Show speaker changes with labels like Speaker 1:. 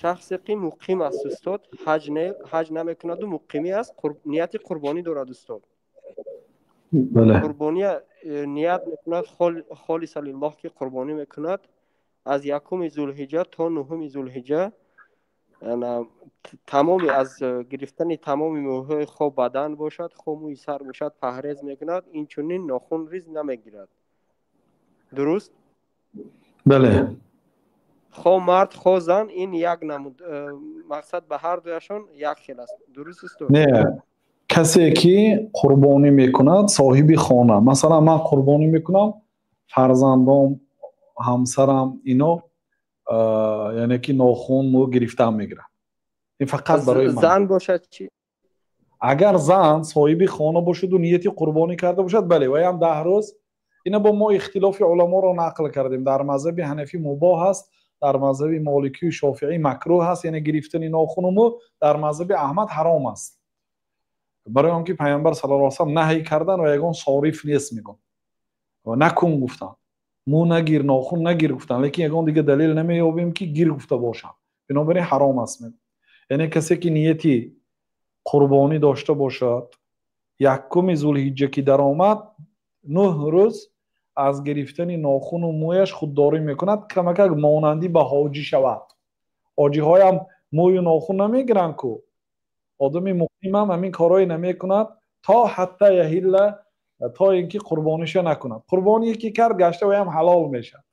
Speaker 1: Шахсе ки муқим аст, устод, ҳаҷ намекунаду муқимӣ аст, нияти қурбонӣ дорад, устод. Қурбония ният мекунад, холиса лиллоҳ, ки қурбонӣ мекунад. Аз 1-уми Зулҳиҷа то 9-уми Зулҳиҷа тамоми аз гирифтани тамоми мӯйҳои, хо бадан бошад, хо мӯи сар бошад, паҳрез мекунад, инчунин нохун риз намегирад, дуруст?
Speaker 2: Бале.
Speaker 1: Хо мард, хо зан, ин як намуд мақсад ба ҳар дуяшон як хел аст, дуруст, устод?
Speaker 2: Не, касе ки қурбонӣ мекунад, соҳиби хона, масалан, ман қурбонӣ мекунам, фарзандом, ҳамсарам, ино, яъне ки нохун, мӯ гирифтан мегирад. Ин фақат барои ман.
Speaker 1: Зан бошад чӣ?
Speaker 2: Агар зан соҳиби хона бошаду нияти қурбонӣ карда бошад, бале, ваям 10 рӯз. Ина бо мо ихтилофи уламоро нақл кардем. Дар мазҳаби ҳанафӣ мубоҳ аст, дар мазҳаби моликию шофиӣ макрӯҳ аст, яъне гирифтани нохуну мӯ. Дар мазҳаби Аҳмад ҳаром аст, барои он ки Пайғамбар саллаллоҳу алайҳи васаллам наҳй кардан ва ягон сориф нест. Мегӯн, накун гуфтанд, мӯ нагир, нохун нагир гуфтанд, лекин ягон дига далел намеёбем, ки гир гуфта бошанд, бинобар ин ҳаром аст. Мегӯ, яъне касе ки нияти қурбонӣ дошта бошад, 1-уми Зулҳиҷҷа ки даромад, 9 рӯз аз гирифтани нохуну мӯяш худдорӣ мекунад, камакак монандӣ ба ҳоҷӣ шавад. Ҳоҷиҳоям мӯю нохун намегиранд ку. Одами муқимам ҳамин корҳое намекунад то ҳатта яҳилла, то ин ки қурбониша накунад. Қурбоние ки кард, гашта ваям ҳалол мешавад.